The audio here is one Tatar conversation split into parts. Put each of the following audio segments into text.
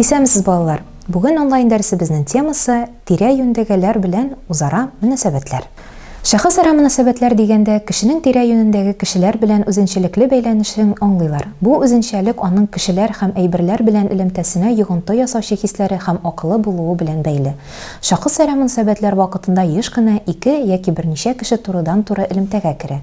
Исәнмесез, балалар! Бүген онлайн дәресебезнең темасы тирә-юньдәгеләр белән үзара мөнәсәбәтләр. Шәхесара мөнәсәбәтләр дигәндә, кешенең тирә-юнендәге кешеләр белән үзенчәлекле бәйләнешен аңлыйлар. Бу үзенчәлек аның кешеләр һәм әйберләр белән элемтәсенә йогынты ясаучы хисләре һәм акылы булуы белән бәйле. Шәхесара мөнәсәбәтләр вакытында еш кына ике яки берничә кеше турыдан-туры элемтәгә керә.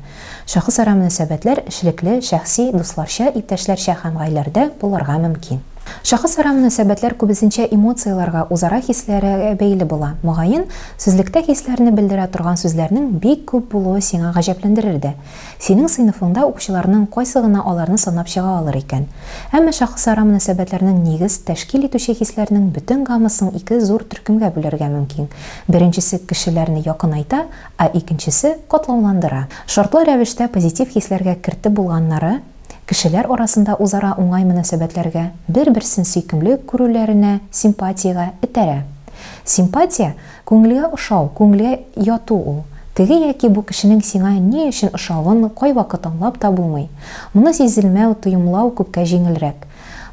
Шәхесара мөнәсәбәтләр эшлекле, шәхси, дусларча, иптәшләрчә һәм гаиләрдә булырга мөмкин. Шәхесара мөнәсәбәтләр күбесенчә эмоцияләргә, үзара хисләргә бәйле була. Мөгаен, сүзлектә хисләрне белдерә торган сүзләрнең бик күп булуы сиңа гаҗәпләндерер дә. Синең сыйныфыңда укучыларның кайсы гына аларны санап чыга алыр икән? Әмма шәхесара мөнәсәбәтләрнең нигез тәшкил итүче хисләрнең бөтен гаммасын ике зур төркемгә бүләргә мөмкин. Беренчесе кешеләрне якынайта, ә икенчесе катлауландыра. Шартлы рәвештә позитив хисләргә кертеп булганнары, кешеләр арасында үзара уңай мөнәсәбәтләргә, бер-берсен сөйкемле күрүләренә, симпатиягә этәрә. Симпатия, күңелгә ошау, күңелгә яту ул. Теге яки бу кешенең сиңа ни өчен ошавын кайвакыт аңлап та булмый. Моны сизелмәү, тоемлау күпкә җиңелрәк.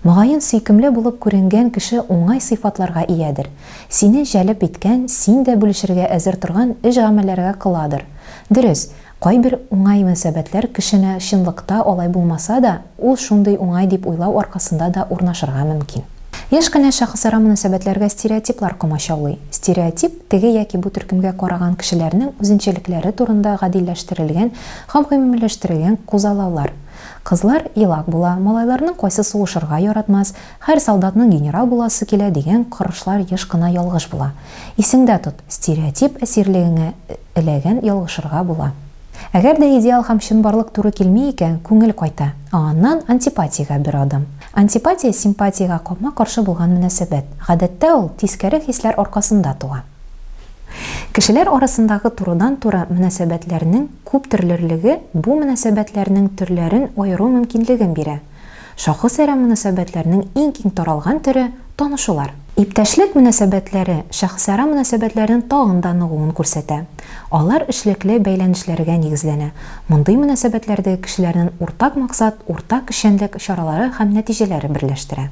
Мөгаен, сөйкемле булып күренгән кеше уңай сыйфатларга иядер. Сине җәлеп иткән, син дә бүлешергә әзер торган эш-гамәлләргә кыладыр. Дөрес, Кайбер уңай мөнәсәбәтләр кешене чынлыкта алай булмаса да, ул шундый уңай дип уйлау аркасында да урнашырга мөмкин. Еш кына шәхесара мөнәсәбәтләргә стереотиплар комачаулый. Стереотип, теге яки бу төркемгә караган кешеләрнең үзенчәлекләре турында гадиләштерелгән һәм гомумиләштерелгән күзаллаулар. Кызлар елак була, малайларның кайсы сугышырга яратмас, һәр солдатның генерал буласы килә дигән карашлар еш кына ялгыш була. Исеңдә тот, стереотип әсирлегеңә эләгән ялгышырга була. Әгәр дә идеал һәм чынбарлык туры килми икән, күңел кайта, ә аннан антипатиягә бер адым. Антипатия, симпатиягә капма-каршы булган мөнәсәбәт. Гадәттә ул тискәре хисләр аркасында туа. Кешеләр арасындагы турыдан-туры мөнәсәбәтләрнең күптөрлелеге бу мөнәсәбәтләрнең төрләрен аеру мөмкинлеген бирә. Шәхесара мөнәсәбәтләрнең иң киң таралган төре, танышулар. Иптәшлек мөнәсәбәтләре шәхесара мөнәсәбәтләрнең тагын да ныгуын күрсәтә. Алар эшлекле бәйләнешләргә нигезләнә. Мондый мөнәсәбәтләрдәге кешеләрнең уртак максат, уртак эшчәнлек чаралары һәм нәтиҗәләре берләштерә.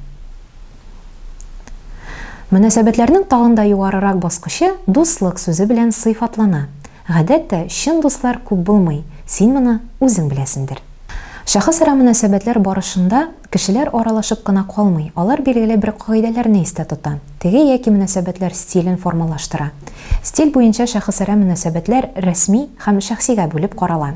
Мөнәсәбәтләрнең тагын да югарырак баскычы дуслык сүзе белән сыйфатлана. Гадәттә, чын дуслар күп булмый, син моны үзең беләсендер. Шәхесара мөнәсәбәтләр барышында кешеләр аралашып кына калмый, алар билгеле бер кагыйдәләрне истә тота, теге яки мөнәсәбәтләр стилен формалаштыра. Стиль буенча шәхесара мөнәсәбәтләр рәсми һәм шәхсигә бүлеп карала.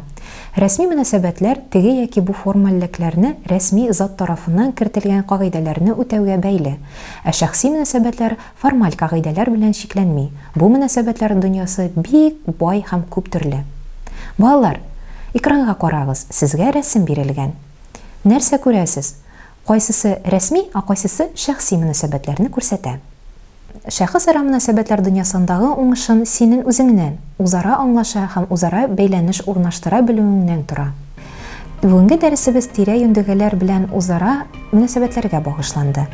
Рәсми мөнәсәбәтләр теге яки бу формальлекләрне рәсми зат тарафыннан кертелгән кагыйдәләрне үтәүгә бәйле, ә шәхси мөнәсәбәтләр формаль кагыйдәләр белән чикләнми, бу мөнәсәбәтләр дөньясы бик бай һәм күп төрле. Балалар, экранга карагыз, сезгә рәсем бирелгән. Нәрсә күрәсез? Кайсысы рәсми, ә кайсысы шәхси мөнәсәбәтләрне күрсәтә? Шәхесара мөнәсәбәтләр дөньясындагы уңышын синен үзеңнән, үзара аңлаша һәм үзара бәйләнеш урнаштыра белүеңнән тора. Бүгенге дәресебез тирә-юньдәгеләр белән үзара мөнәсәбәтләргә багышланды.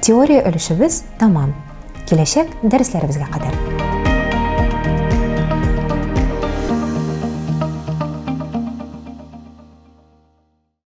Теория өлешебез тәмам. Киләчәк дәресләребезгә кадәр.